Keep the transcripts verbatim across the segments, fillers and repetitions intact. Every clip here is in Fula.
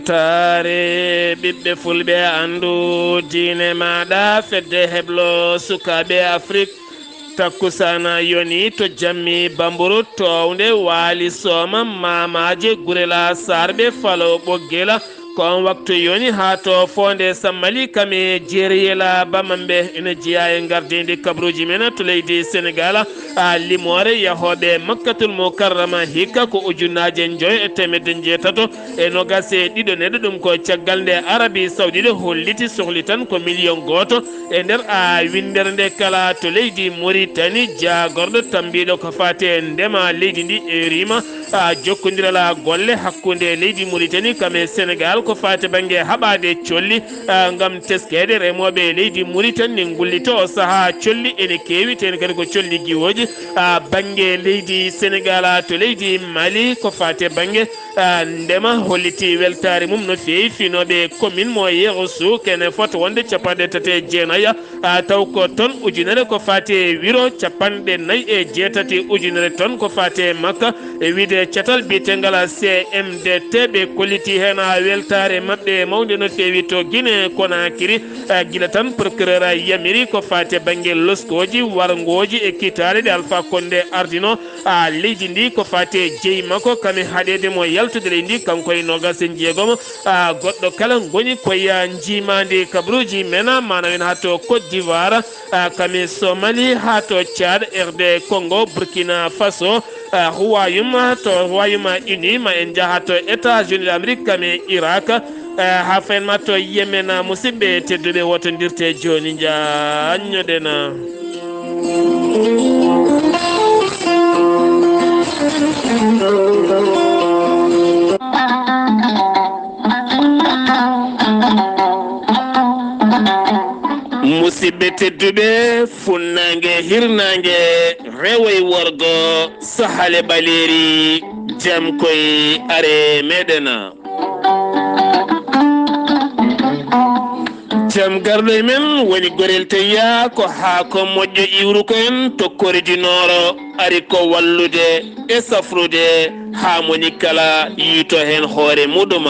Taare ɓiɓɓe fulɓe, anndu diine maaɗa, fedde heblo sukaaɓe Afrik. Takkusaana yoni to jammi Bamburu, townde waali sooma, maamaaje gurela, saarɓe falo ɓoggela. Ko on waktu yoni haa to foonde sammali kame jeeriyela bamamɓe ina jeyaa e ngardiindi kabaruuji men to leydi Senegaal. A limoore yahooɓe Makkatul Mukarrama hikka ko ujunnaaje njoyo e teemedde njeetato e noogaas e ɗiɗo neɗɗo. Ɗum ko caggal nde Arabi Sawdite holliti sohli tan ko miliyon gooto e nder a winndere nde kala to leydi Muritani. Jaagorɗo tammbiiɗo ko faati e ndema leydi ndi e rima a jokkondiral golle hakkunde leydi Muritani kam e Senegaal ko faati bannge haɓaade colli a ngam teskeede remooɓe leydi Muritani ngullito o sahaa colli ene keewi, teni kadi ko colli giwooji a bannge leydi Senegaal. To leydi Mali ko faati bannge a ndema holliti weltaare mum no feewi. Finooɓe commune mo Yerosu kene fota wonde capanɗe tati e jeenayi a taw ko ton ujunere ko faati e wiro capanɗe nayi e jeetati ujunere ton ko faati e makka. E wiide catal biyetengal C M D T ɓe kolliti heen a weltaare maɓɓe mawnde no feewi to Guinée Conakry. A gila tan procureur a yamiri ko faati e bannge loskooji, warngooji e kitaale ɗe Alpha Condé ardino a leydi ndi ko faati e jeyi makko kam e haɗeede mo yaltude leydi ndi kanko e noogaas e jeegomo a goɗɗo kala ngoni koye njiimaandi kabaruuji men a maanaam en haa to Côte d'Ivoire a kam e Somali haa to Tchad, R D Congo, Burkina Faso, a Royaume to Royaume Uni, ma en njaha to États-Unis d'Amérique kam e Irak a haa fayin ma to Yemen. Musidɓe tedduɓe, wotondirte jooni njaanñoɗen. Musidɓe tedduɓe, funnaange, hirnaange, rewo e worgo, sahale ɓaleeri, jam koy are meɗen. Jam garɗo e men woni Gorel Teyya, ko haako moƴƴo iwru ko en to Kori du Nord, ari ko wallude e safrude haa moni kala yiito heen hoore muɗum.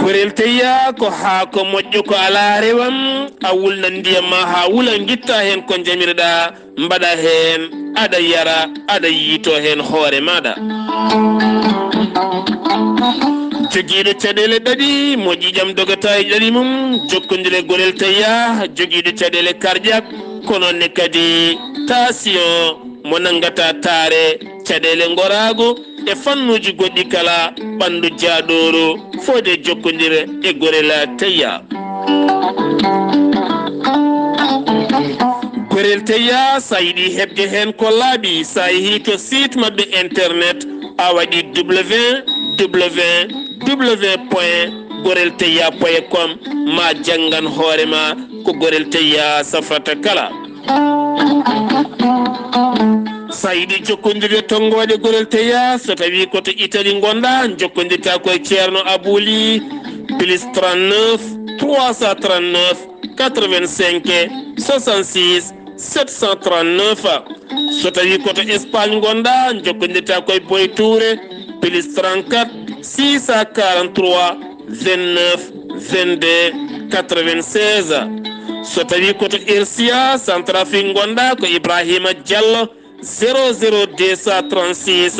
Gorel Teyya ko haako moƴƴo ko alaa rewam, a wulnan ndiyam ma haa wula, ngitta heen ko njamirɗa, mbaɗa heen, aɗa yara, aɗa yiito heen hoore maaɗa. Jogiiɗo caɗeele ɗaɗi, mo ƴiiƴam dogata e ɗaɗi mum, jokkondire Gorel Teyya, jogiiɗo caɗeele cardiaque, ko noon ne kadi tension, mo nanngata taare, caɗeele ngoraagu, e fannuuji goɗɗi kala, ɓanndu jaaɗooru, fode jokkondire e Gorel Teyya. Gorel Teyya, sa yiɗi heɓde heen ko laaɓi, sa yehi to site maɓɓe internet, a waɗi W W W point gorel teyya point com, ma janngan hoore ma ko Gorel Teyya safrata kala. Sa yiɗi jokkondirde tonngoode Gorel Teyya, so tawi ko to Italie ngonɗa, jokkondirta ko e Ceerno Abou Ly, plus trente-neuf trois cent trente-neuf quatre-vingt-cinq soixante-six sept cent trente-neuf. So tawi ko to Espagne ngonɗa, jokkondirta ko e Boy Touré, plus trente-quatre six cent quarante-trois vingt-neuf vingt-deux quatre-vingt-seize. So tawi ko to Ersiya, Centrafrique ngonɗa, ko Ibrahima Diallo, zéro zéro deux cent trente-six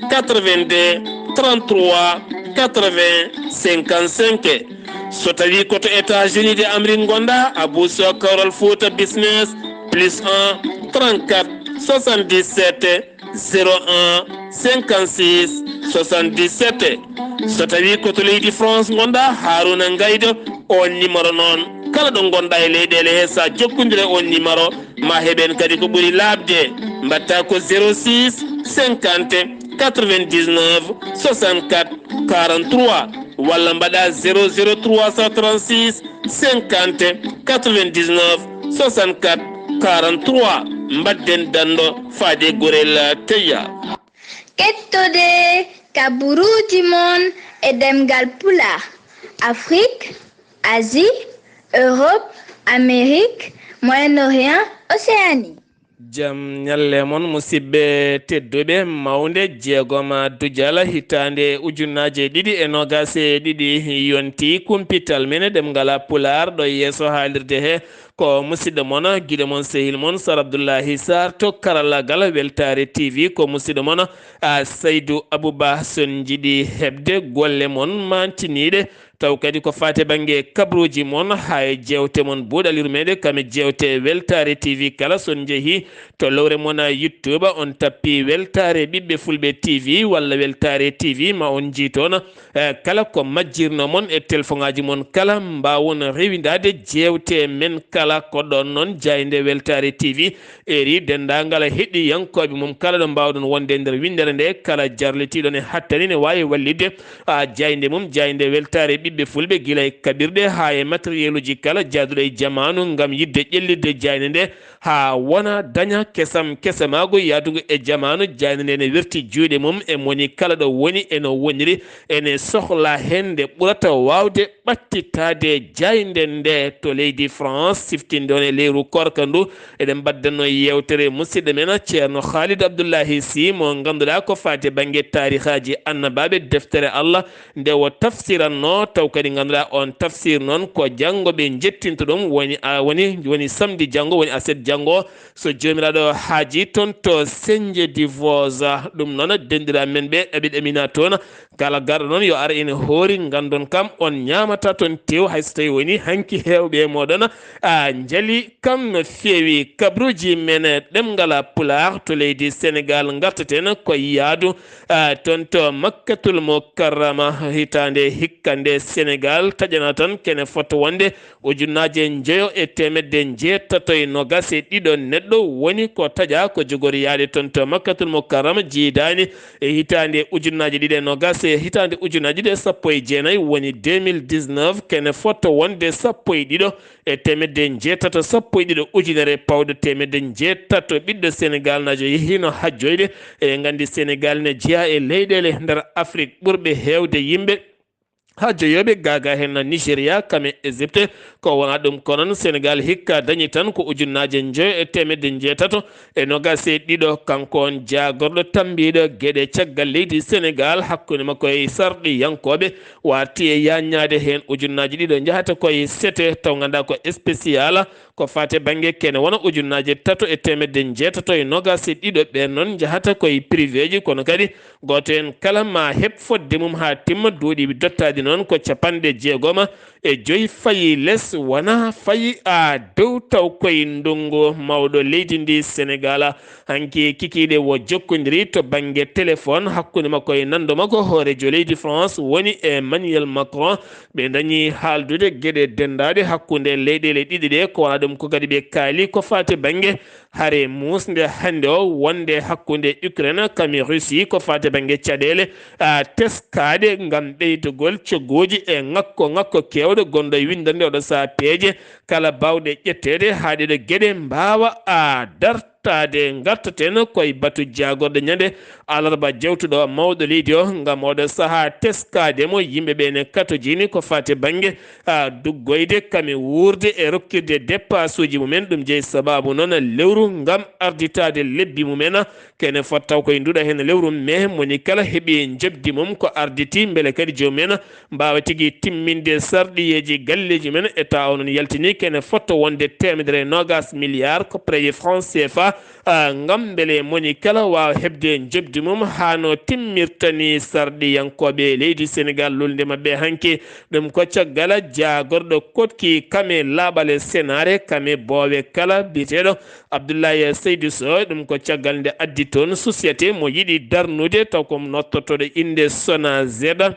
quatre-vingt-deux trente-trois quatre-vingts cinquante-cinq. So tawi ko to États-Unis de Amérique ngonɗa, Abou Sow Kawral Fouta Business, plus un trente-quatre soixante-dix-sept zéro un cinquante-six soixante-dix-sept. So tawi ko to leydi France ngonɗa, Haruna Ngaydo, on numéro noon, kala ɗo ngonɗa e leyɗeele he, sa jokkondire on numéro, ma heɓen kadi ko ɓuri laaɓde. Mbatta ko zéro six cinquante quatre-vingt-dix-neuf soixante-quatre quarante-trois, walla mbaɗa zéro zéro trois cent trente-six cinquante quatre-vingt-dix-neuf soixante-quatre quarante-trois. Mbaɗden danndo faade Gorel Teyya. Kettude kabaruuji mon e ɗemngal Pulaar, Afrik, Asie, Europe, Amérique, Moyen-Orient, Océanie. Jam ñalle mon, musidɓe tedduɓe. Mawnde jeegoma Dujal, hitaande ujunaaje ɗiɗi e noogaas e ɗiɗi, yonti kumpital men e ɗemngal Pulaar ɗo yeeso haalirde he. Ko musidɗo mon, giɗo mon, sehil mon, Sar Abdullahi Sarr to karallagal Weltaare T V. Ko musidɗo mon, a, Saydu Abuba. So on njiɗi heɓde golle mon mantiniiɗe, taw kadi ko faati bannge kabruuji mon, haa e jeewte mon buuɗal yurmeende, kam e jeewte Weltaare T V kala, so on njehii to lowre mon YouTube, on tappi Weltaare Ɓiɓɓe Fulɓe T V walla Weltaare T V, ma on njii toon, eh, kala ko majjirnoo mon e telefoŋaaji mon kala, mbaawon rewindaade jeewte men kala. Ko ɗoon noon jaaynde Weltaare T V eri denndaangal heɗiyankooɓe mum kala ɗo mbaawɗon wonde e nder winndere nde, kala jarlitiiɗo ne hattani ne waawi wallitde, a, jaaynde mum, jaaynde Weltaare Ɓiɓɓe Fulɓe, gila e kaɓirɗe haa e matériel uji kala jaaduɗo e jamaanu ngam yiɗde ƴellitde jaaynde nde haa wona daña kesam kesamaagu yahdugu e jamaanu. Jaaynde nde ne werti juuɗe mum e moni kala ɗo woni e no woniri, ene sohla heen nde ɓurata waawde ɓattitaade jaaynde nde to leydi France, siftinde on e leyru koorka ndu. Eɗen mbaddano yeewtere musidɗo men Ceerno Khalid Abdullahi Sy, mo ngannduɗaa ko faati bannge taarihaaji annabaaɓe, deftere Allah nde o tafsiranno, taw kadi ngannduɗaa on tafsir noon ko janngo ɓe njettinta ɗum, woni, a, woni, woni samedi janngo, woni aset janngo, so Joomiraaɗo haaji, toon to Senje di Vosa. Ɗum noon, denndiraaɓe men ɓe eɓe ɗamina toon, kala garɗo noon yo ar ene hoori, nganndon kam on ñaamata toon tew, hay so tawi woni hanki heewɓe e mooɗon, a, njali kam no feewi. Kabruuji men ɗemngal Pulaar to leydi Senegaal, ngartaten ko yaadu, a, toon to Makkatul Mukarrama. Hitaande hikka nde Senegaal taƴana tan kene fota wonde ujunnaaje njoyo e teemedde njeetato e noogaas e ɗiɗo neɗɗo woni ko taƴaa ko jogori yaade toon to Makkatul Mukarrama, jiidaani e hitaande ujunnaaje ɗiɗi e noogaas e hitaande ujunnaaje ɗiɗi e sappo e jeenayi, woni deux mille dix-neuf, kene fota wonde sappo e ɗiɗo e teemedde njeetato sappo e ɗiɗo ujunere pawɗo teemedde njeetato. Ɓiɗɗo Senegaalnaajo yehiino hajjoyde. Eɗen nganndi Senegaal ne jeyaa e leyɗeele nder Afrik ɓurɓe heewde yimɓe hajjoyooɓe, gaagaa heen Nigeria, kam e Égypte. Ko wonaa ɗum ko noon, Senegaal hikka dañi tan ko ujunnaaje njoyo e teemedde njeetato e noogaas e ɗiɗo. Kanko on jaagorɗo tammbiiɗo geɗe caggal leydi Senegaal hakkunde makko e sarɗiyankooɓe, warti e yaaññaade heen ujunnaaji ɗiɗo njahata ko e sete, taw nganndaa ko spécial, ko faati bannge kene wona ujunnaaje tato e teemedde njeetato e noogaas e ɗiɗo. Ɓeen noon njahata ko e privéji, kono kadi gooto heen kala ma heɓ fodde mum haa timma. Duuɗi dottaaɗi noon ko capanɗe jeegoma e joyi fayi les, wona fayi a dow, taw koye ndonngu mawɗo leydi ndi Senegaal. Hanki kikiiɗe o jokkondiri to bannge téléphone hakkunde makko e nanndo makko hooreejo leydi France woni Emmanuel Macron. Ɓe dañi haaldude geɗe denndaaɗe hakkunde leyɗeele ɗiɗi ɗe, ko wona ɗum ko kadi ɓe kaali ko faati bannge hare muusnde hannde o wonde hakkunde Ukraine kam e Russie, ko faati bannge caɗeele, a, teskaaɗe ngam ɓeydugol cogguuji e ŋakko ŋakko keewɗo gonɗo e winndande oɗo sahaa peeje kala baawɗe ƴetteede haa ɗeɗo geɗe mbaawa, a, dartaade. Ngartaten koye batu jaagorɗo ñande alarba jawtuɗo mawɗo leydi o ngam oɗo sahaa teskaade mo. Yimɓe ɓe ne katojini ko faati bannge, a, duggoyde kam e wuurde e rokkirde deppaasuuji mumen. Ɗum jeyi sabaabu noon lewru ngam arditaade lebbi mumen. Kene fota taw koye nduɗo heen lewru mee, moni kala heɓi njoɓdi mum ko arditi, mbele kadi joomum en mbaawa tigi timminde sarɗiyeeji galleeji men. Etat o noon yaltini kene fota wonde teemedere e noogaas milliard ko prêt franc C F A, a, ngam mbele moni kala waawa heɓde njoɓdi mum haa no timmirta ni sarɗiyankooɓe leydi Senegaal lulnde maɓɓe hanki. Ɗum ko caggal jaagorɗo koɗki kame laaɓal e senaare kame boowe kala biyeteeɗo Abdoulaye Seydou Sow. Ɗum ko caggal nde addi toon société mo yiɗi darnude taw ko nottotooɗo innde Sonazed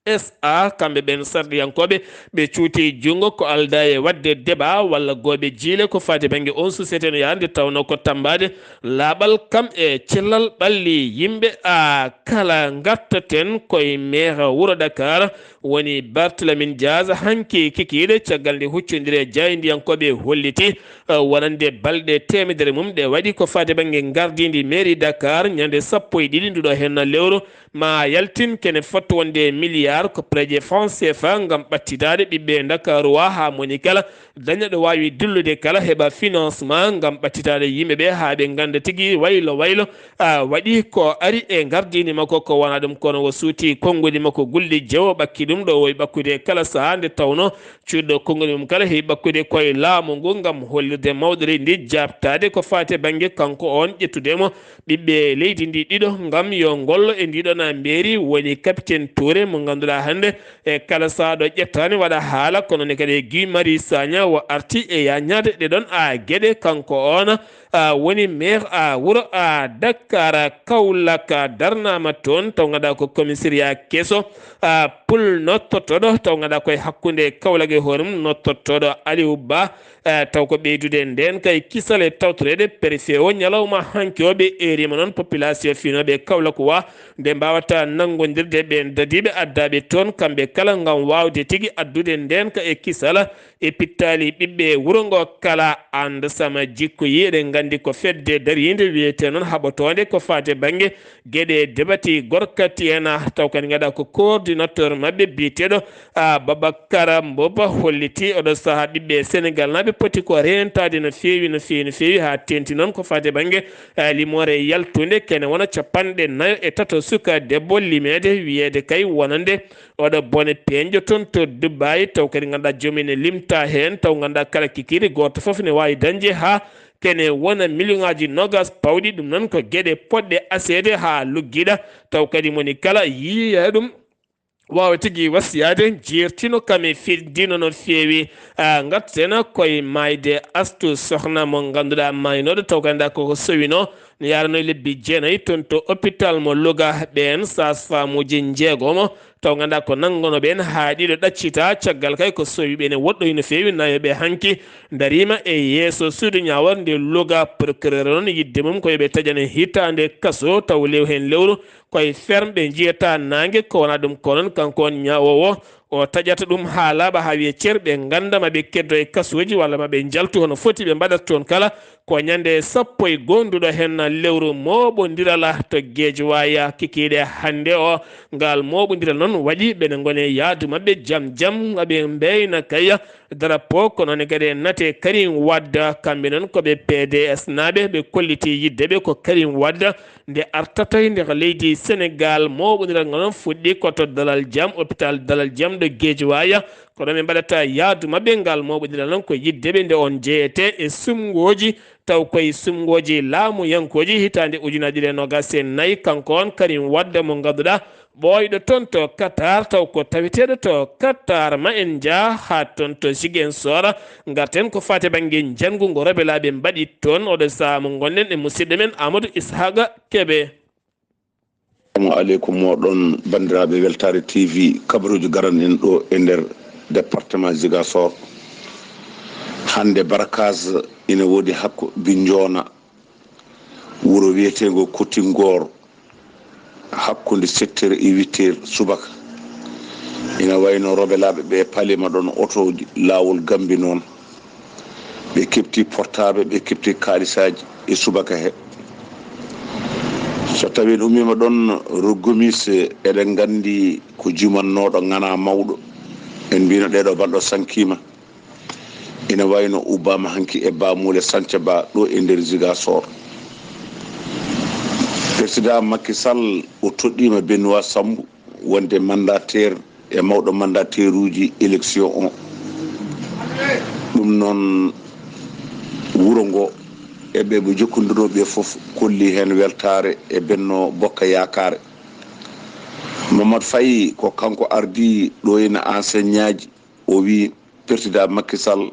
S A. Kamɓe ɓeen sarɗiyankooɓe ɓe cuuti junngo ko aldaa e waɗde débat walla gooɓe jiile ko faati bannge oon société no yaha nde tawnoo ko tammbaade laaɓal kam e cellal ɓalli yimɓe. A, kala ngartaten koye meeha wuro Dakar woni Barthélémy Dias hanki kikiiɗe caggal nde huccondire e jaayndiyankooɓe holliti, eh, wonande balɗe teemedere mum ɗe waɗi ko faati bannge ngardiindi mairie Dakar ñande sappo e ɗiɗi nduɗo heen lewru, ma yaltin kene fota wonde milliard ar ko projet France C F A ngam ɓattitaade ɓiɓɓe Ndakaaru wa haa moni kala daña ɗo waawi dillude kala heɓa financement ngam ɓattitaade yimɓe ɓe haa ɓe ngannda tigi waylo waylo a waɗi ko ari e ngardini makko ko wona ɗum kono o suuti konngudi makko gulli jewo ɓakki ɗum ɗo wowi ɓakkude kala sahaa nde tawno cuuɗiɗo konngudi mum kala heɓi ɓakkude koye laamu ngu ngam hollirde mawɗori ndi jaabtaade ko faati e bannge kanko on ƴettude mo ɓiɓɓe leydi ndi ɗiɗo ngam yo ngollo e ndiɗon mbeeri woni capitaine Touré mo ngannduɗaa hannde e kala sahaa ɗo ƴettaani waɗa haala kono ne kadi e Guy Marius Sagna o arti e yaññaade ɗe ɗon a geɗe kanko on a woni maire a wuro a Dakar Kaolack darnaama toon taw ngannduɗaa ko commissariat keso a pul nottottoɗo taw ngannduɗaa koye hakkunde Kaolack e hoore mum nottottoɗo Aliou Ba e taw ko ɓeydude ndeen kay kisal e tawtoreede préfet o ñalawma hanki o ɓe eerima noon population finooɓe Kaolack wa nde mbawata nanngondirde ɓeen dadiiɓe addaaɓe toon kamɓe kala ngam waawde tigi addude ndeen ka e kisal e pittaali ɓiɓɓe wuro ngo kala. Annda sama jikkoyi eɗen nganndi ko fedde dariinde wiyetee noon haɓotoonde ko faati e bannge geɗe debati gorkati en taw kadi ngannduɗaa ko coordinateur maɓɓe biyeteeɗo a Babakar Mboba holliti oɗo sahaa ɓiɓɓe Senegal naɓe poti ko reentaade no feewi no feewi no feewi haa teenti noon ko faati e bannge a limoore yaltunde kene wona capanɗe nayo e tato suka debbo limeede wiyeede kay wonande oɗo bone peeñjo toon to Dubai taw kadi ngannduɗaa joomum ene limta heen taw ngannduɗaa kala kikiiɗe gooto fof ne waawi dañde haa kene wona million ŋaaji noogas pawɗi ɗum noon ko geɗe poɗɗe aseede haa luggiɗa taw kadi moni kala yiya ɗum waawa tigi wasiyaade jeertino kam e feddiino no feewi a ngarten koye maayde astu sohna mo ngannduɗaa maaynooɗo taw kadi nda koko sowino ne yarano lebbi jeenayi toon to hôpital mo Louga ɓeen sas-famuuji njeegomo taw ngannduɗaa ko nanngono ɓeen haa ɗiɗo ɗaccita caggal kay ko sowi ɓe ne woɗɗoyi no feewi nayo ɓe hanki dariima e yeeso suudu ñaawar nde Louga procureur noon yidde mum ko yoɓe taƴane hitaande kaso taw lew heen lewru koye ferme ɓe njiyata naange ko wona ɗum ko noon kanko on ñaawoowo o taƴata ɗum haa laaɓa haa wiye cer ɓe ngannda ma ɓe keddo e kasuuji walla ma ɓe njaltu hono foti ɓe mbaɗata toon kala ko ñande sappo e goonduɗo heen lewru mooɓondiral to Geejo Waaya kikiiɗe hannde o ngal mooɓondiral noon waɗi ɓene ngone yaadu maɓɓe jam jam aɓe mbeyna kay drapeau ko noon kadi nate Karim Wade kamɓe noon ko ɓe P D S naaɓe ɓe kolliti yidde ɓe ko Karim Wade nde artata e nder leydi Senegal mooɓondiral ngal noon fuɗɗi ko to Dalal Jam hôpital Dalal Jam ɗo Geejo Waaya kono ɓe mbaɗata yaadu maɓɓe ngal mooɓondiral noon ko yidde ɓe nde on jeyete e sumngooji taw koye sumngooji laamuyankooji hitaande ujunaaji ɗiɗi e noogas e nayi kanko on Karim Wade mo ngannduɗaa ɓooyɗo toon to Qatar taw ko taweteeɗo to Qatar ma en njah haa toon to Ziguinchor ngarten ko faati bannge njanngu ngo rebelaaɓe mbaɗi toon oɗo sahaa mo ngonɗen e musidɗo men Amadou Ishaqa Kebe. Assalamu aleykum moɗon banndiraaɓe Weltaare T V kabaruuji garan en ɗo e nder département Ziguinchor. Hannde barakaas ina woodi hakko Binjoona wuro wiyeteengo Kotingor hakkunde sept heures e huit heures subaka. Ina wayno robelaaɓe ɓe palima ɗon otooji laawol Gambi noon. Ɓe keɓti portable, ɓe keɓti kaalisaaji e subaka he. So tawii en ummiima ɗon Roggomis eɗen nganndi ko jumannooɗo ŋanaa mawɗo. En mbino ɗeɗo balɗo sankiima. Ina wayno ubbaama hanki e Bamule Sanca Ba ɗo e nder Zigasor. Président Macky Sall o toɗɗiima Benoît Sambou wonde mandataire e mawɗo mandataireji élection o. Ɗum noon wuro ngo e ɓe ɓe jokkondirnoo ɓe fof kolli heen weltaare e Benno Bokka Yaakaare. Mamadou Faye ko kanko ardii ɗo ina enseignantji o wii Persidaa Makki Sall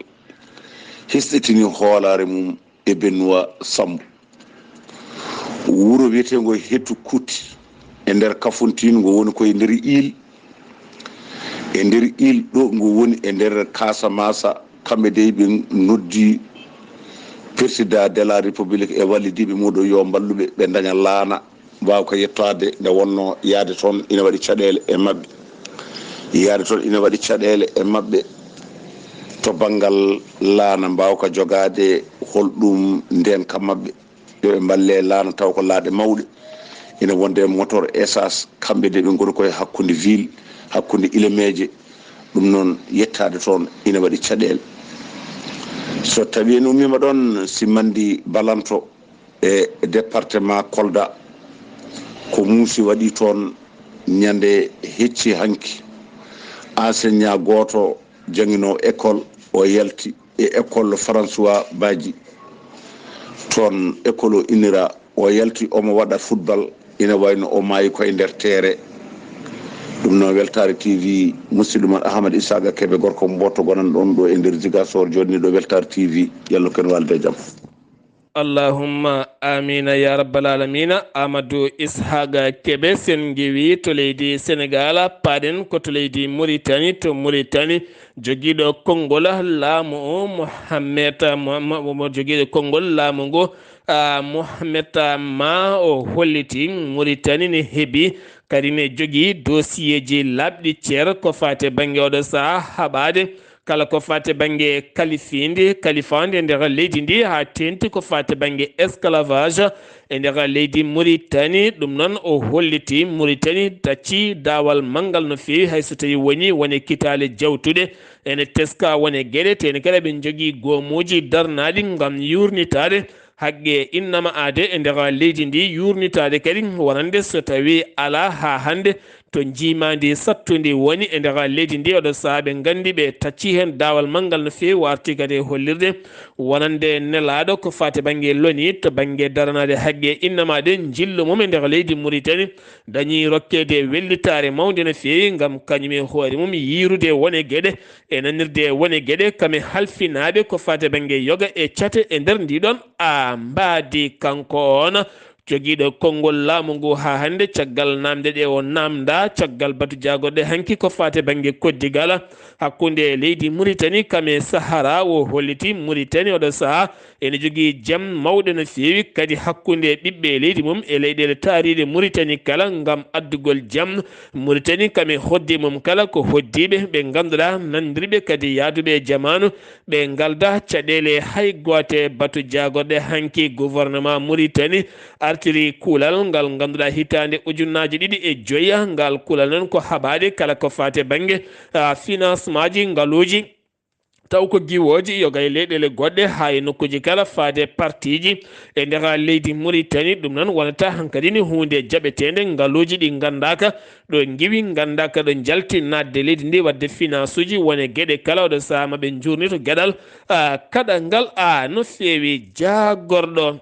hesɗitini hoolaare mum e Bennuwa Sammbu. Wuro wiyeteengo Hettu Kutti e nder Kafountine, ngo woni ko e nder Ile. E nder Ile ɗo ngo woni e nder Kasamasa, kamɓe dey ɓe noddi Persidaa de la République e wallidiiɓe muɗum yo mballu ɓe, ɓe ndaña laana. Mbaaw ka yettaade nde wonnoo yahde toon ina waɗi caɗeele e maɓɓe. Yahde toon ina waɗi caɗeele e maɓɓe to banngal laana, mbaaw ka jogaade holɗum ndeen ka maɓɓe. Yo ɓe mballe laana taw ko laaɗe mawɗe. Ina wonde motor essence, kamɓe de ɓe ngoni koye hakkunde ville, hakkunde ilemeeje. Ɗum noon, yettaade toon ina waɗi caɗeele. So tawii en ummiima ɗoon, Simmandi Balanto e département Kolda, ko muusi waɗi toon ñande hecci hanki. Enseignant gooto jannginoowo école, o yalti e école François Badji. Toon école o innira, o yalti omo waɗa football, ina wayno o maayi ko e nder teere. Ɗum noon, Weltaare T V, musidɗo mon Ahmad Isaaqa Kebe, gorko mo Mboto, gonanɗo ɗo e nder Ziguinchor, jooɗniiɗo Weltaare T V. Yallo ken waalde e jam. Allahumma amiina ya rabbal alamina. Amadou Ishaqa Kebe, sen ngewi to leydi Senegal, paaɗen ko to leydi Muritani. To Muritani, jogiiɗo konngol laamu o, Mohamed, mo, mo, mo jogiiɗo konngol laamu ngo, ah, Mohamed Ma, o holliti Muritani ne heɓi, kadi ne jogii dosiyee laaɓɗi cer ko faati bannge oɗo sahaa haɓaade, kala ko faati bannge kalifiindi, kalifaandi e nder leydi ndi, haa teeŋti ko faati bannge esclavage e nder leydi Muritani. Ɗum noon, o holliti Muritani tacci daawal manngal no feewi, hay so tawii woni wone kitaale jawtuɗe ene teska wone geɗe, tee ne kadi ɓe njogii goomuuji darnaaɗi ngam yuurnitaade haqqe innama aade e nder leydi ndi, yuurnitaade kadi wonande so tawii alaa haa hannde to njiimaandi sattundi woni e nder leydi ndi. Oɗo sahaa ɓe nganndi ɓe tacci heen daawal manngal no feewi, warti kadi e hollirde wonande nelaaɗo ko faati bannge loni to bannge daranaade haqqe innama aade, njillu mum e nder leydi Muritani dañii rokkeede wellitaare mawnde no feewi ngam kañum e hoore mum yiirude wone geɗe e nanirde wone geɗe kame halfinaaɓe ko faati bannge yoga e cate e nder ndi ɗoon a mbaadi. Kanko on jogiiɗo konngol laamu ngu haa hannde, caggal naamnde ɗe o naamnda, caggal batu jaagorɗe hanki ko faati bannge koddigal hakkunde leydi Muritani kame Sahara, o holliti Muritani oɗo sahaa ene jogii jam mawɗo no feewi kadi hakkunde ɓiɓɓe leydi mum e leyɗeele taariiɗe Muritani kala ngam addugol jam Muritani kame hoddi mum kala ko hoddiiɓe ɓe ngannduɗaa nanndirɓe kadi yaaduɓe e jamaanu, ɓe ngalda caɗeele hay goote. Batu jaagorɗe hanki, gouvernement Muritani artiri kuulal ngal ngannduɗaa hitaande ujunnaaji ɗiɗi e joya. Ngal kuulal noon ko haɓaade kala ko faati bannge, ah, financement ji ngaluuji, taw ko giwooji yoga e leyɗeele goɗɗe haa e nokkuuji kala faade partiiji e nder leydi Muritani. Ɗum noon wonata hankadi ni huunde jaɓeteende, ngaluuji ɗi nganndaaka ɗo ngiwi, nganndaaka ɗo njalti naatde leydi ndi waɗde financeuji wone geɗe kala. Oɗo sahaa ma ɓe njuurnito geɗal, ah, kaɗangal, ah, no feewi. Jaagorɗo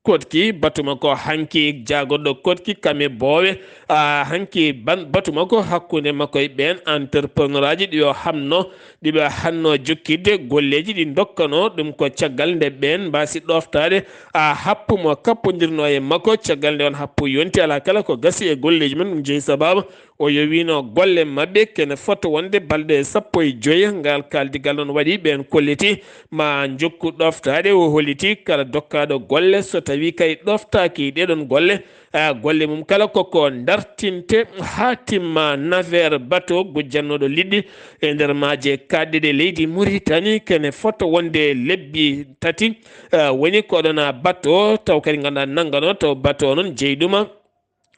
Koɗki, batu makko hanki, jaagorɗo Koɗki kame Boowe, ah, hanki ban-, batu makko hakkunde makko e ɓeen entrepreneur aji ɗi o hamno, ɗi ɓe hanno jokkitde golleeji ɗi dokkano ɗum ko caggal nde ɓeen mbaasi ɗoftaade, ah, happu mo kappondirno e makko, caggal nde on happu yonti alaa kala ko gasi e golleeji men, ɗum jeyi sababu o yowino golle maɓɓe kene fota wonde balɗe sappo e joyi. Ngal kaaldigal noon waɗi ɓeen kolliti ma njokku ɗoftaade. O holliti kala dokkaaɗo golle so tawii kay ɗoftaaki ɗeɗon golle, ah, golle mum kala koko dartinte haa timma. Nafeer bato gujjannooɗo liɗɗi e nder maaje kaaɗɗe ɗe leydi Muritani kene fota wonde lebbi tati, ah, woni ko ɗon bato taw kadi ngannduɗaa nanngano taw bato noon jeyɗuma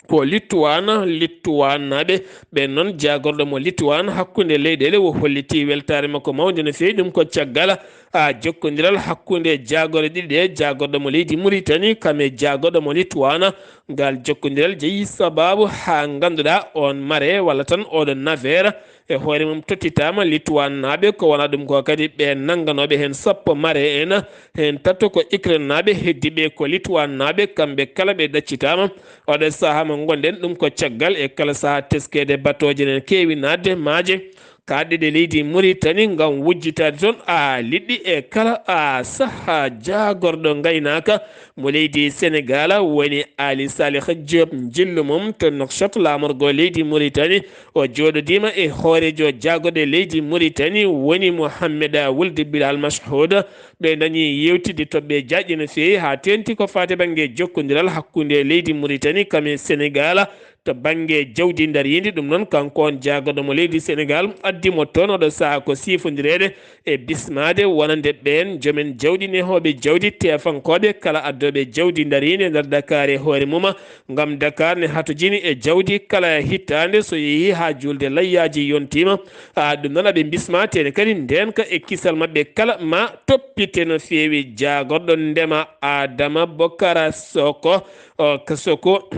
ko Litwaan, Litwaannaaɓe. Ɓeen noon, jaagorɗo mo Litwaan hakkunde leyɗeele o holliti weltaare makko mawnde no feewi. Ɗum ko caggal, ah, jokkondiral hakkunde jaagorɗe ɗiɗi ɗe, jaagorɗo mo leydi Muritani kam e jaagorɗo mo Litwaan. Ngal jokkondiral jeyi sababu haa ngannduɗaa oon mare walla tan oɗo nafeer e hoore mum tottitaama Litwaannaaɓe, ko wonaa ɗum ko kadi ɓe nannganooɓe heen sappo mare en, heen tato ko Ukrainenaaɓe, heddiiɓe ko Litwaannaaɓe, kamɓe kala ɓe ɗaccitaama. Oɗo sahaa mo ngonɗen ɗum ko caggal e kala sahaa teskeede batooje ene keewi naatde maaje kaaɗɗe ɗe leydi Muritani ngam wujjitaade toon, a, liɗɗi e kala, a, sahaa. Jaagorɗo ngaynaaka mo leydi Senegaal woni Ali Salih Diop, njillu mum to Nouakchott, laamorgo leydi Muritani. O jooɗodiima e hooreejo jaagorɗe leydi Muritani woni Mohamed Wuld Bilal Mashoud. Ɓe dañi yewtidde toɓɓe jaajɗe no feewi, haa teeŋti ko faati bannge jokkondiral hakkunde leydi Muritani kam e Senegaal to bannge jawdi ndariindi. Ɗum noon, kanko on jaagorɗo mo leydi Senegaal, addi mo toon oɗo sahaa ko siifondireede e bismaade wonande ɓeen joomen jawdi, nehooɓe jawdi, teefankooɓe, kala addooɓe jawdi ndariindi e nder Dakar e hoore mum, ngam Dakar ne hatojini e jawdi kala hitaande so yehii haa juulde layyaaji yontiima. A, ɗum noon aɓe bismaa teene kadi ndeenka e kisal maɓɓe kala ma toppite no feewi. Jaagorɗo ndema Adama Bokara Soko, o, ka Soko,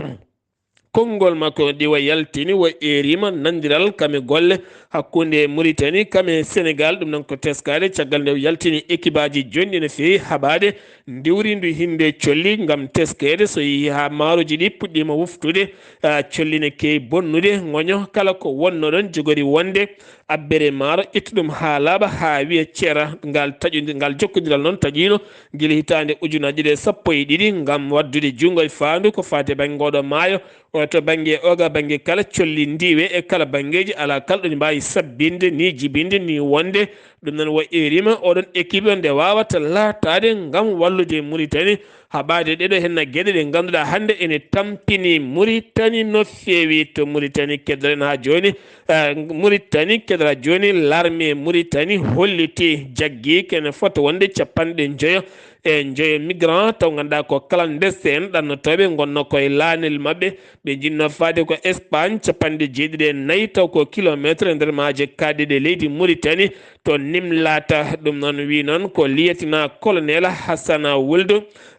konngol makko ɗiwa yaltini, wa eeriima nandiral kam e golle hakkunde Muritani kam e Senegaal. Ɗum noon ko teskaade caggal nde o yaltini ekibaaji jonɗi no feewi haɓaade ndiwrindu hinnde colli ngam teskeede so yehii haa maaroji ɗi puɗɗiima wuftude, a, colli ne keewi bonnude, ŋoño kala ko wonno ɗon jogori wonde abbere maaro, ittu ɗum haa laaɓa, haa wiya ceera. Ngal taƴondi-, ngal jokkondiral noon taƴiino gila hitaande ujunaaji ɗiɗi e sappo e ɗiɗi ngam waddude junngo e faandu ko faati e bannge ngooɗo maayo. O, to bannge oga bannge kala colli ndiwe e kala banngeeji, alaa kala ɗo ɗi mbaawi sabbinde, ni jibinde, ni wonde. Ɗum noon, wa eeriima oɗon équipe nde waawata laataade ngam wallude Muritani haɓaade ɗeɗo henna geɗe ɗe ngannduɗaa hannde ene tampini Muritani no feewi. To Muritani keddoren haa jooni, eh, Muritani keddoraa jooni, l'armée Muritani holliti jaggi kene fota wonde capanɗe njoyo e njoyo migrant taw ngannduɗaa ko clandestin ɗannotooɓe ngonno koye laanel maɓɓe. Ɓe njinnoo faade ko Espagne capanɗe jeeɗiɗi e nayi taw ko kilometre e nder maaje kaaɗɗe ɗe leydi Muritani to Nimlaata. Ɗum noon wi noon ko lieutenant colonel Hassana Wuld,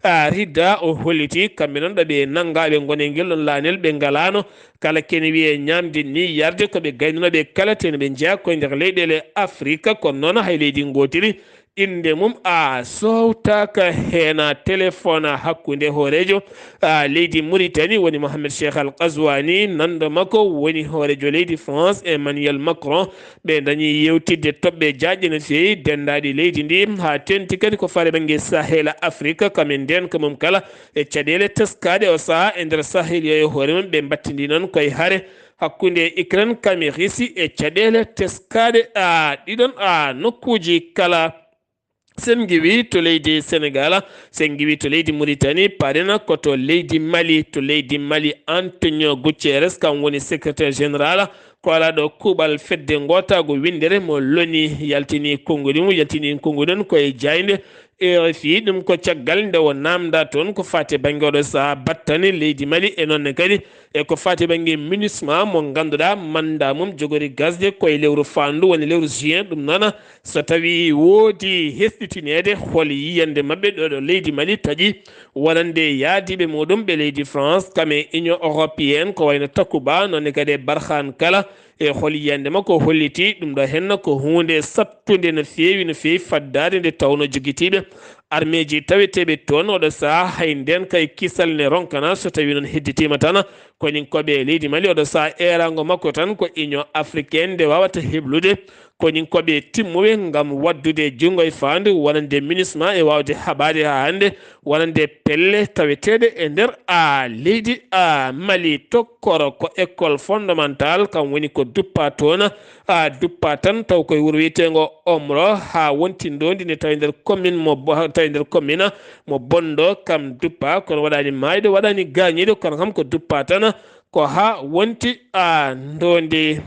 a, Rida o holliti kamɓe noon ɗo ɓe nanngaa ɓe ngoni e ngel ɗon laanel ɓe ngalaano kala kene wiyee ñaamde ni yarde ko ɓe gaynanooɓe kala tene ɓe njeyaa koye nder leyɗeele Afrique kono noon hay leydi ngootiri innde mum a sowtaaka heen. A, téléphone hakkunde hooreejo, a, leydi Muritani woni Mohamed Cheikh Al Ghazouani, nanndo makko woni hooreejo leydi France Emmanuel Macron. Ɓe dañi yewtidde toɓɓe jaajɗe no feewi denndaaɗi leydi ndi, haa teeŋti kadi ko faati bannge Sahel Afrique kam e ndeenka mum kala e caɗeele teskaaɗe o sahaa e nder Sahel yo e hoore mum. Ɓe mbattindi noon koye hare hakkunde Ukraine kam e Russie e caɗeele teskaaɗe, a, ɗiɗon, a, nokkuuji kala. Sen ngiwi to leydi Senegaal, sen ngiwi to leydi Muritani, parina ko to leydi Mali. To leydi Mali, Antonio Guterres, kam woni secrétaire général ko alaaɗo kuuɓal fedde ngootaagu winndere mo loni, yaltini konngudi mum, yaltini konngudi on koye jaaynde R F I. Ɗum ko caggal nde o naamndaa toon ko faati e bannge oɗo sahaa battane leydi Mali, e noon ne kadi e ko faati e bannge MINUSMA mo ngannduɗaa manndaa mum jogori gasde koye lewru faandu, woni lewru juin. Ɗum noon, so tawii woodi hesɗitineede hol yiyannde maɓɓe ɗo ɗo leydi Mali taƴi wonande yaadiiɓe muɗum ɓe leydi France kam e Union Européenne, ko wayno Takuba, noon ne kadi e Barkhane Kala, e hol yiyannde makko holliti ɗum ɗo henna ko huunde sattunde no feewi, no feewi faddaade nde tawnoo jogitiiɓe armeeji taweteeɓe toon oɗo sahaa hay ndeen kay kisal ne ronkanaa so tawii noon hedditiima tan koninkooɓe e leydi Mali oɗo sahaa eeraango makko tan ko Union Africaine nde waawata heblude koninkooɓe timmuɓe ngam waddude junngo e faandu wonande MINUSMA e waawde haɓaade haa hannde wonande pelle taweteeɗe e nder a leydi a Mali. Tokkoro ko école fondamental kam woni ko duppaa toon, a duppaa tan taw koye wuro wiyeteengo Omro haa wonti ndoondi ne tawi nder commune mo Bo-, tawi nder commune mo Bondo kam duppaa, kono waɗaani maayde, waɗaani gaañiiɗo, kono kam ko duppaa tan ko haa wonti a ndoondi.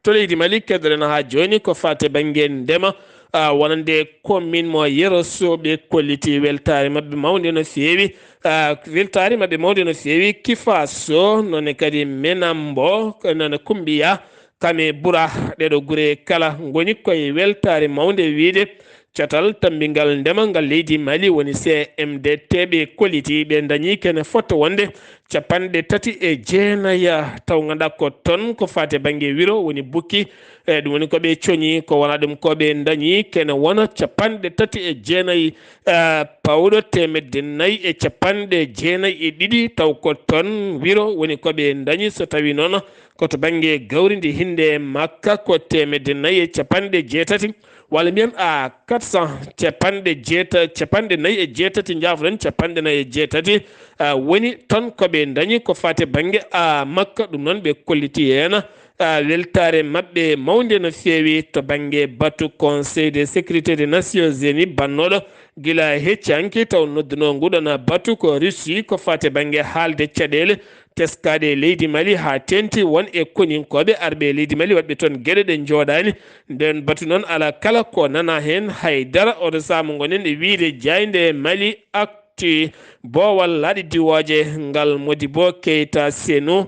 To leydi Mali, keddoren haa jooni ko faati e bannge ndema, a, wonande commune mo Yero Soɓe kolliti weltaare maɓɓe mawnde no feewi, a, weltaare maɓɓe mawnde no feewi. Kifa So, noon ne kadi Menambo, noon ne Kumbiya, kam e Bura, ɗeɗo gure kala ngoni koye weltaare mawnde wiyde Catal tammbingal ndema ngal leydi Mali woni C M D T, ɓe kolliti, ɓe dañi kene fota wonde capanɗe tati e jeenayi, taw ngannduɗaa ko toon ko faati e bannge wiro woni bukki, e ɗum woni ko ɓe coñi, ko wonaa ɗum ko ɓe dañi kene wona capanɗe tati e jeenayi, eh, pawɗo teemedde nayi e capanɗe jeenayi e ɗiɗi, taw ko toon wiro woni ko ɓe dañi. So tawii noon ko to bannge gawri ndi hinnde makka ko teemedde nayi e capanɗe jeetati, walla mbiyen a quatre cent, capanɗe jeeta-, capanɗe nayi e jeetati, njaafoɗen, capanɗe nayi e jeetati, a, woni toon ko ɓe dañi ko faati bannge a makka. Ɗum noon ɓe kolliti heen, ah, weltaare maɓɓe mawnde no feewi to bannge batu Conseil de sécurité des Nations Unies bannooɗo gila hecci hanki taw noddunoo nguɗon batu ko Russie ko faati bannge haalde caɗeele teskaaɗe e leydi Mali haa teeŋti won e koninkooɓe arɓe e leydi Mali waɗɓe toon geɗe ɗe njooɗaani. Ndeen batu noon alaa kala ko nanaa heen hay dara. Oɗo sahaa mo ngon-ɗen e wiyde jaaynde Mali Actu, boowal laaɗe diwooje ngal Modibo Keita Seno.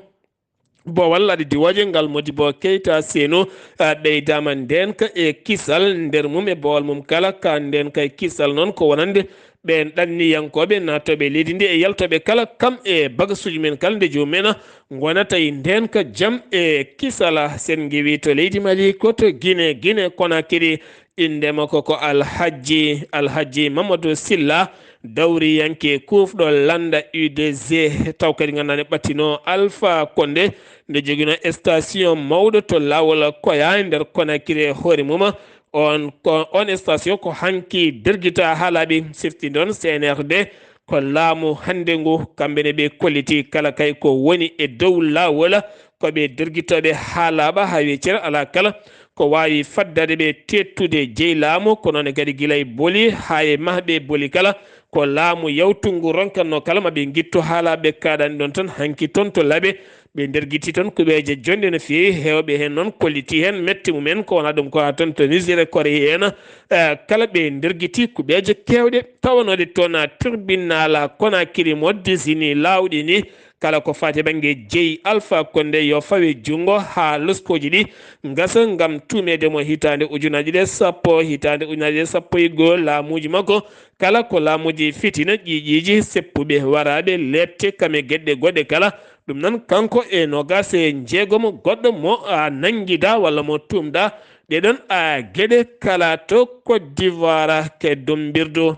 Boowal laaɗe diwooje ngal Modibo Keita Seno, ah, ɓeydaama ndeenka e kisal nder mum e boowal mum kala. Ka ndeenka e kisal noon ko wonande ɓeen ɗanniyankooɓe naatooɓe leydi ndi e yaltooɓe kala kam e bagasuuji mum en kala nde joomum en ngonata e ndeenka jam e kisal. Sen ngiwii to leydi Mali ko to Guinée, Guinée Conakry, innde makko ko Alhajji, Alhajji Mamadou Silla, dawriyanke kuufɗo lannda U D G, taw kadi nganndaa ne ɓattinoo Alpha Condé, nde joginoo station mawɗo to laawol Koya e nder Conakry e hoore mum. On ko, on station ko hanki dergita haa laaɓi, sifti noon C N R D ko laamu hannde ngu, kamɓe ne ɓe kolliti kala kay ko woni e dow laawol, ko ɓe dergitooɓe haa laaɓa haa weccere alaa kala ko waawi faddaade ɓe teettude jeyi laamu, ko noon kadi gila e boli haa e mahɓe boli kala, ko laamu yawtungu ronkatnoo kala ma ɓe ngittu haa laaɓa ɓe kaaɗani ɗoon tan hanki toon to laaɓe. Ɓe ndergiti toon kuɓeeje jonɗe no feewi, heewɓe heen noon kolliti heen mette mum en, ko wonaa ɗum ko haa toon to Niger e Corée en, eh, kala ɓe ndergiti kuɓeeje keewɗe tawanooɗe toon, ah, tribunal Conakry mo disini laawɗi ni, kala ko faati e bannge jeyi Alpha Condé yo fawe junngo haa loskooji ɗi ngasa ngam tuumeede mo hitaande ujunaaji ɗe sappo, hitaande ujunaaji ɗe sappo e goo, laamuuji makko kala ko laamuuji fitina, ƴiiƴiiji, seppuɓe, waraaɓe, leepte, kam e geɗe goɗɗe kala. Ɗum noon, kanko e noogaas e njeegomo goɗɗo mo, a, nanngidaa walla mo tuumdaa ɗee ɗoon, a, geɗe kala to Côte d'Ivoire ke Dumbirdu.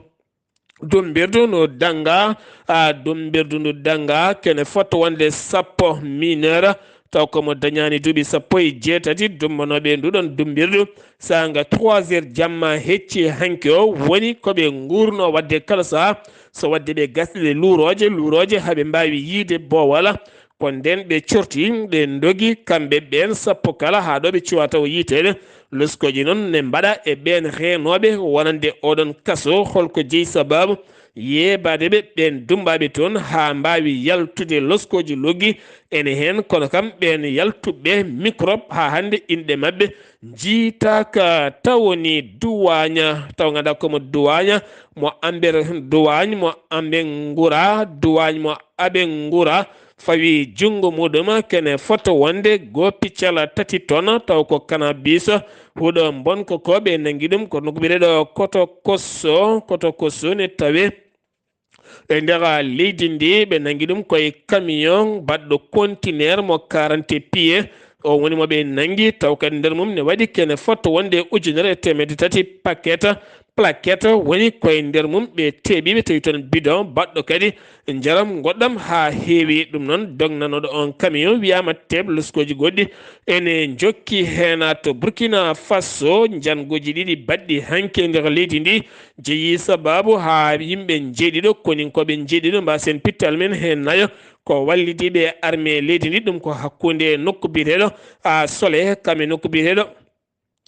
Dumbirdu no dannga, a, Dumbirdu ndu dannga kene fotto wonde sappo mineur, taw ko mo dañaani duuɓi sappo e jeetati, dumbanooɓe e nduɗon Dumbirdu. Saanga trois heures jamma hecci hanki o woni ko ɓe nguurno waɗde kala saha, so waɗde ɓe gasɗe luurooje, luurooje haa ɓe mbaawi yiyde boowal. Ko ndeen ɓe corti, ɓe ndogi kamɓe ɓeen sappo kala haa ɗo ɓe cuwaa taw yiyteede. Loskooji noon ne mbaɗa e ɓeen reenooɓe wonande oɗon kaso. Holko jeyi sabaabu yeebaade ɓe ɓeen dummbaaɓe toon haa mbaawi yaltude loskooji loggi? Ene heen kono kam ɓeen yaltuɓe microbe haa hannde inɗe maɓɓe njiitaaka tawo ni. Duwaaña, taw nganndaa ko mo Duwaaña, mo Amber Duwaañ, mo Ambe Ngura, Duwaañ mo Abe Ngura, fawi junngo muɗum kene fota wonde goo piccal tati ton, taw ko cannabis, huɗo mbonko ko ɓe nanngi ɗum ko nokku biyeteeɗo Koto Kosso, Koto Kosso ne tawe e nder leydi ndi. Ɓe nanngi ɗum koye camion baɗɗo conteneur mo quarante pieds. O woni mo ɓe nanngi, taw kadi nder mum ne waɗi kene fotto wonde ujunere e teemedde tati paquet, plaquette woni koye nder mum. Ɓe teeɓi ɓe tawi toon bidon baɗɗo kadi njaram ngoɗɗam haa heewi. Ɗum noon, dognanooɗo on camion wiyaama teeɓ loskooji goɗɗi ene njokki heen to Burkina Faso. Njannguuji ɗiɗi baɗɗi hanki e nder leydi ndi jeyi sabaabu haa yimɓe njeeɗiɗo, koninkooɓe njeeɗiɗo, mbaasen pittal men heen nayo, ko wallidiiɓe armée leydi ndi. Ɗum ko hakkunde nokku biyeteeɗo a Sole, kam e nokku biyeteeɗo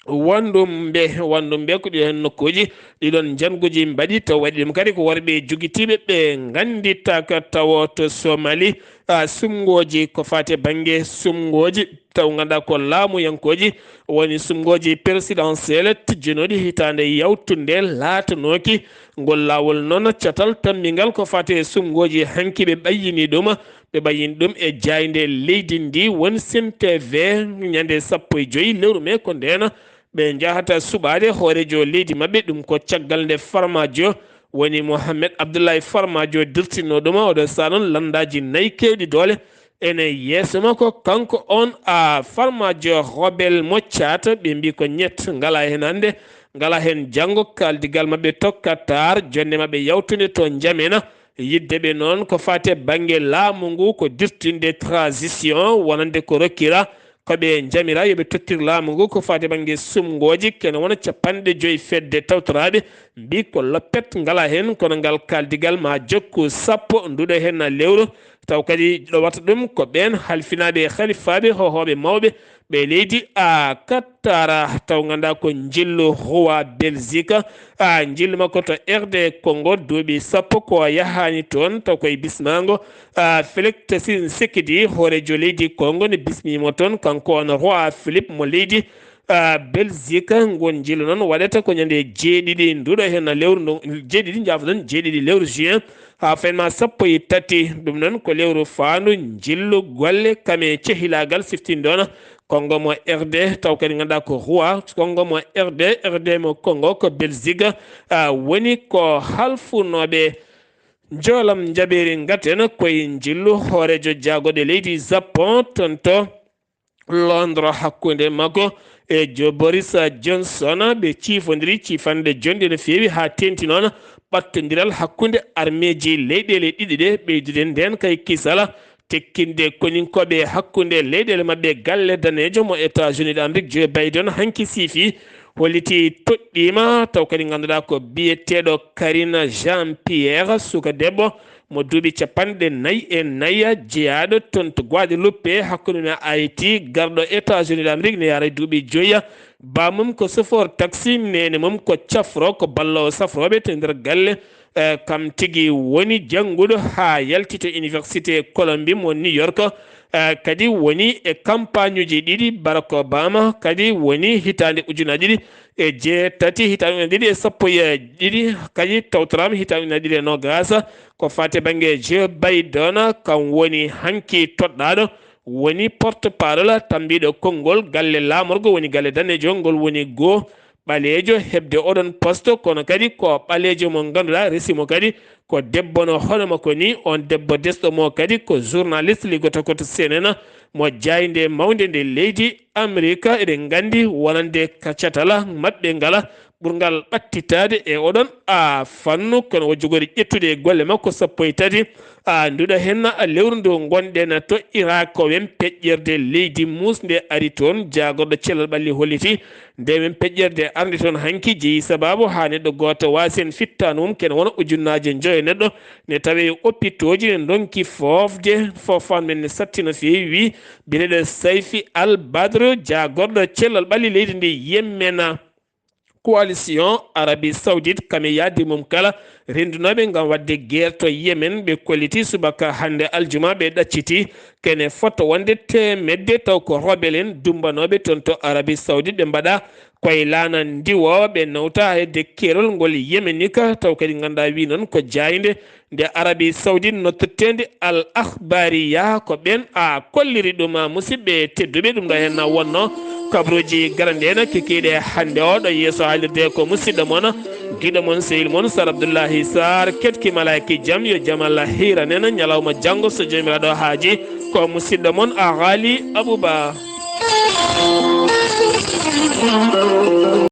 Wandumbe, Wandumbe ko ɗiɗo heen nokkuuji ɗiɗon njannguuji mbaɗi, taw waɗi ɗum kadi ko worɓe jogitiiɓe ɓe ngannditaaka tawo to Somali, a, sumngooji ko faati e bannge sumngooji, taw nganndaa ko laamuyankooji woni sumngooji présidentielle tijjanooɗi hitaande yawtunde laatanooki. Ngol laawol noon, catal tammbingal ko faati e sumngooji hanki ɓe ɓayyini ɗum, ɓe ɓayyini ɗum e jaaynde leydi ndi woni Sen T V ñande sappo e joy lewru mee ko ndeen ɓe njahata suɓaade hooreejo leydi maɓɓe. Ɗum ko caggal nde Farmaajo woni Mohamed Abdoulaye Farmaajo dirtinno ɗum. Oɗo saha noon, lanndaaji nayi keewɗi doole ene yeeso makko. Kanko on, a, Farmaajo Robel mo Caata, ɓe mbii ko ñett, ngalaa heen hannde, ngalaa heen janngo. Kaaldigal maɓɓe tokkatar, jonnde maɓɓe yawtunde to Njamena. Yidde ɓe noon ko faati e bannge laamu ngu, ko dirtinde transition, wonande ko rokkira ko ɓe njamira yo ɓe tottir laamu ngu ko faati e bannge sumngooji, kene wona capanɗe joy fedde tawtoraaɓe mbii ko loppet ngalaa heen, kono ngal kaaldigal ma jokku sappo nduɗo heen na lewru. Taw kadi ɗowata ɗum ko ɓeen halfinaaɓe e halifaaɓe, hohooɓe mawɓe, ɓe leydi a Qatar, taw ngannduɗaa ko njillu roi Belgique, a njillu makko to R D Congo, duuɓi sappo ko yahaani toon, taw koye bismaango a Félix Tshisekedi, hooreejo leydi Congo, ne bismiimo toon, kanko on roi Philippe mo leydi a Belgique. Ngon njillu noon waɗata ko ñande jeeɗiɗi nduɗo heen lewru ndu, jeeɗiɗi, njaafoɗon, jeeɗiɗi lewru juin, haa fenma sappo e tati. Ɗum noon ko lewru faandu njillu golle kame cehilaagal siftindoona Congo mo R D, taw kadi ngannduɗaa ko roi Congo mo R D, R D mo Congo ko Belgique a woni ko halfunooɓe. Njoolam njaɓeeri ngaten koye njillu hooreejo jaagorɗe leydi Japon toon to Londres hakkunde makko e Joe Boris Johnson. Ɓe ciifondiri ciifande jonde no feewi haa teeŋti noon ɓattondiral hakkunde armeeji leyɗeele ɗiɗi ɗe, ɓeydude ndeen kay kisal tekkinde koninkooɓe hakkunde leyɗeele maɓɓe. Galle daneejo mo États-Unis d'Amérique, Joe Biden, hanki siifi holliti toɗɗiima, taw kadi ngannduɗaa ko biyeteeɗo Karine Jean-Pierre, suka debbo mo duuɓi capanɗe nayi e nayi, jeyaaɗo toon to Guadeloupe, hakkunde mum e Haïti, garɗo États-Unis d'Amérique ne yaara e duuɓi joyi. Baamum ko chauffeur taxi, neene mum ko cafro, ko balloowo safrooɓe to nder galle. Eh, kam tigi woni jannguɗo haa yalti to Université Columbia mo New York. Eh, kadi woni e campagne-uji ɗiɗi. Barack Obama kadi woni hitaande ujunaaji ɗiɗi e jeetati, hitaande ujunaaji ɗiɗi e sappo e ɗiɗi, kadi tawtoraama hitaande ujunaaji ɗiɗi e noogaas. Ko faati bannge Joe Biden, kam woni hanki toɗɗaaɗo, woni porte-parole tambiiɗo konngol galle laamorgo, woni galle daneejo ngol, woni goo ɓaleejo heɓde oɗon poste, kono kadi ko ɓaleejo mo ngannduɗaa, resi mo kadi ko debbo no hono makko ni. On debbo desɗo mo kadi ko journaliste, liggotoo ko to C N N, mo jaaynde mawnde nde leydi Amerika. Eɗen nganndi wonande ka catala maɓɓe ngala ɓurngal ɓattitaade e oɗon a fannu, kono o jogori ƴettude e golle makko sappo e tati. A nduɗo heen lewru ndu ngonɗen to Irak, ko wem peƴƴerde leydi Muus nde ari toon, jaagorɗo cellal ɓalli holliti nde wem peƴƴerde arde toon hanki jeyi sabaabu haa neɗɗo gooto waasi heen fittaandu mum, kene wona ujunnaaje njoyo neɗɗo ne tawe e opitooji, ne ndonki foofde, foofaan men ne satti no feewi, wi biyeteeɗo Sayfi Al Badr, jaagorɗo cellal ɓalli leydi ndi Yemen. Coalition Arabie Saoudite kam e yahde mum kala renndunooɓe ngam waɗde guerre to Yemen, ɓe kolliti subaka hannde aljuma, ɓe ɗacciti kene fota wonde teemedde, taw ko rebel en dumbanooɓe toon to Arabie Saoudite, ɓe mbaɗa koye laana ndiwoowa, ɓe nawta hedde keerol ngol Yemenika, taw kadi ngannduɗaa wi noon ko jaaynde nde Arabie Saoudite noddeteende Al Akhbariya, ko ɓeen a kolliri ɗum, musidɓe tedduɓe. Ɗum ɗo heen wonno kabruuji garanɗe en kikiiɗe hannde o. Ɗo yeeso haalirde ko musidɗo mon, giɗo mon, sehil mon Sar Abdullahi Sar, ketki malaaki jam, yo jam Allah hiiran en. Ñalawma janngo so Joomiraaɗo haaji, ko musidɗo mon Aghali Abouba.